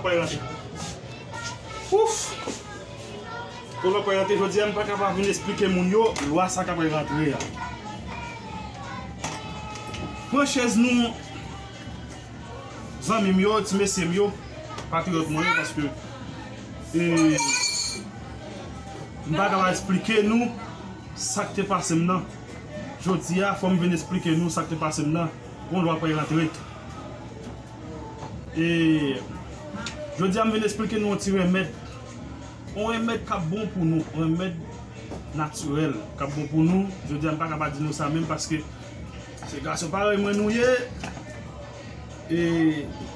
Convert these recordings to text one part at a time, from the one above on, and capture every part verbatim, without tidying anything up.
Pral rantre. Ouf! Kolòk pral rantre jodi a, m pa ka pa vin esplike moun yo lwa sa k ap rantre a. Pran chèz nou, zanmi m yo, ti mesye m yo, patriyòt mwen yo, paske, e, m pa ka pa esplike nou sa k te pase m nan. Jodi a, fò m vin esplike nou sa k te pase m nan. Yon lwa pral rantre. E, jodi a, m vin esplike nou yon ti remèd. Yon remèd k ap bon pou nou. Yon remèd natirèl k ap bon pou nou. Jodi a, m pa ka pa di nou sa menm paske se gason parèy mwen nou ye. E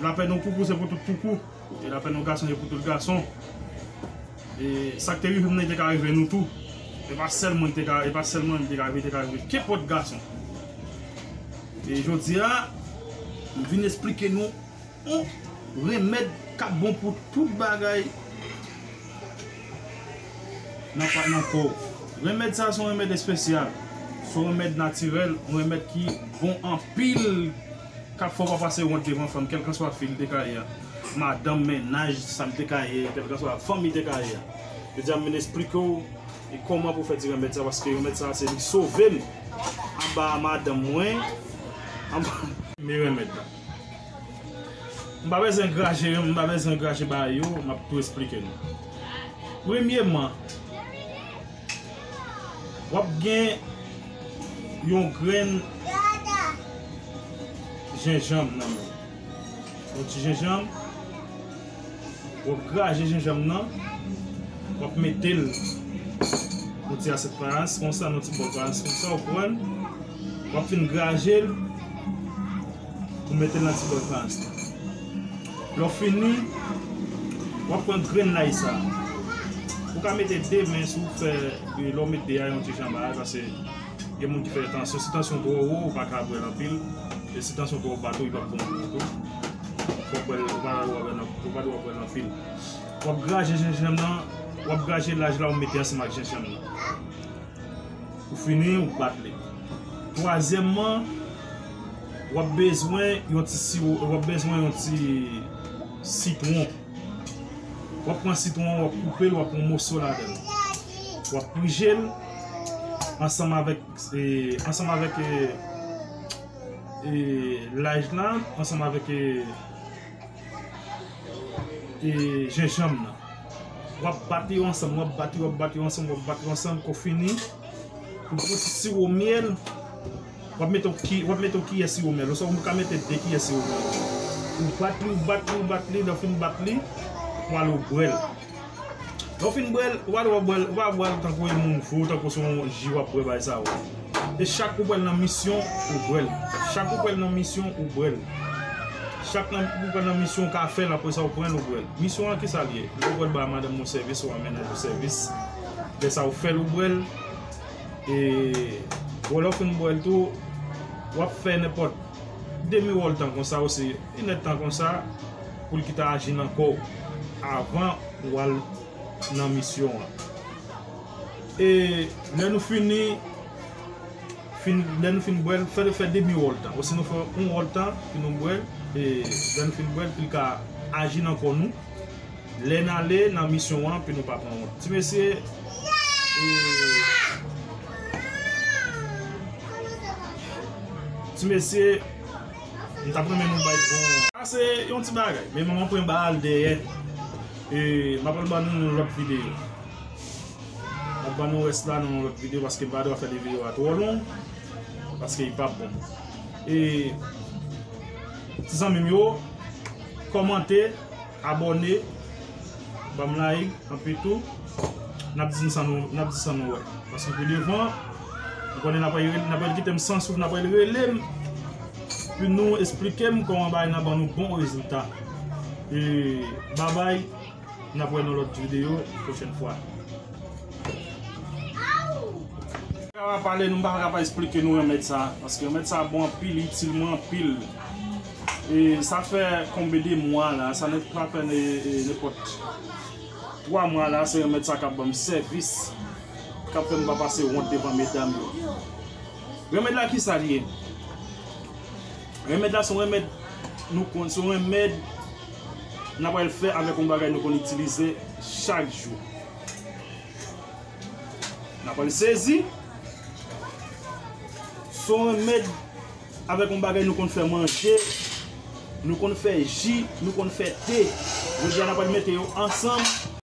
lapèn yon koukou, se pou tout koukou. E lapèn yon gason, se pou tout gason. E sa k te rive m nan, li te ka rive nou tou. E pa sèl mwen ki te ka, e pa sèl mwen li te ka rive, li te ka rive kenpòt gason. E jodi a, m vin esplike nou yon remèd k ap bon pou tout bagay nan pa, nan kò w. Remèd sa a se yon remèd espesyal. Se yon remèd natirèl, yon remèd ki bon anpil, k ap fè w pa pase wont devan fanm, kèlkanswa fi l te ka ye a, madanm, mennaj, sa l te ka ye, kèlkanswa fanmi te ka ye a. Jodi a, m vin esplike w e kòman pou w fè ti remèd sa, paske remèd sa, se li k sove m anba madanm mwen, anba men remèd la. M pa bezwen graje, m pa bezwen graje bagay yo, m ap tou esplike nou. Premyeman, w ap gen yon grenn jenjanm nan men w. Yon ti jenjanm. W ap graje jenjanm nan. W ap mete l nan ti asyèt fayans konsa, nan ti bòl fayans konsa, w pran l. W ap fin graje l. Ou mete l nan ti bòl fayans lan. Lè w fini, w ap pran grenn lay sa a. Ou ka mete de, men si w fè, e, lè w met de a, yon ti jan bagay, paske gen moun ki fè tansyon. Si tansyon twò wo, ou pa ka bwè l anpil. E si tansyon twò ba tou, li p ap bon pou ou tou. Fò w bwè l, ou pa dwe bwè l, ou pa dwe bwè l anpil. W ap graje jenjanm nan, w ap graje lay la, ou mete ansanm ak jenjanm nan. Ou fini, ou bat li. Twazyèmman, w ap bezwen yon ti siwo, w ap bezwen yon ti sitwon. W ap pran sitwon an, w ap koupe l, w ap pran moso ladan l. W ap prije l ansanm avèk, e, ansanm avèk, e, e, lay la, ansanm avèk, e, e, jenjanm nan. W ap bat yo ansanm, w ap bat yo, w ap bat yo ansanm, w ap bat yo ansanm, kou fini, ou pran ti siwo myèl, w ap mete yon ki-, w ap mete yon kiyè siwo myèl, oswa ou ka mete de kiyè siwo myèl. Ou bat li, ou bat li, ou bat li, lè w fin bat li, ou ale ou bwè l. Lè w fin bwè l, ou pa dwe bwè l, ou pa bwè l tankou e moun fou, tankou se yon ji w ap bwè bay sa yo. E chak ou pral nan misyon, ou bwè l. Chak ou pral nan misyon, ou bwè l. Chak nan, ou pral nan misyon, ou ka fè l, apre sa, ou pran l, ou bwè l. Misyon an, kisa l ye? Lè w pral ba madanm ou sèvis, ou ba mennaj ou sèvis. Lè sa, ou fè l, ou bwè l. E, bon, lè w fin bwè l tou, w ap fè nenpòt demi wòl tan konsa, osi, inèdtan konsa, pou l kite aji nan kò w, avan w al nan misyon an. E lè nou fini, fin, lè nou fin bwè l, fè, fè demi wòl tan. Osinon fè yon wòl tan, pou nou bwè l. E lè nou fin bwè l, pou l ka aji nan kò nou. Lè n ale nan misyon an, pou nou pa pran wont. Ti mesye, e, ti mesye, M t ap renmen nou bay bon. Sa se yon ti bagay, men manman pran bal dèyè. E, m ap al ban nou yon lòt videyo. M ap ban nou rès la nan yon lòt videyo, paske m pa dwe fè de videyo a twò long, paske li p ap bon. E, ti zanmi m yo, kòmante, abòne, ban m like, anpi tou, n ap di n sa nou, n ap di sa nou wè. Paske pi devan, m konnen n ap rele, n ap rele kite m san souf, n ap rele rele m, pou nou esplike m kòman bagay nan ban nou bon rezilta. E, babay, n ap wè nan lòt videyo, pwochèn fwa. M pa ka pa pale nou, m pa ka pa esplike nou remèd sa, paske remèd sa bon anpil, li itil mwen anpil. E sa fè konbyen de mwa la, sa ne, pa fè ne, e, nenpòt twa mwa la, se remèd sa k ap ban m sèvis, k ap fè m pa pase wont devan medam yo. Remèd la, kisa l ye? Remèd la, se yon remèd nou konn, se yon remèd n ap pral fè avèk yon bagay nou konn itilize chak jou. N ap pral sezi. Se yon remèd avèk yon bagay nou konn fè manje, nou konn fè ji, nou konn fè te. Jodi a, n ap pral mete yo ansanm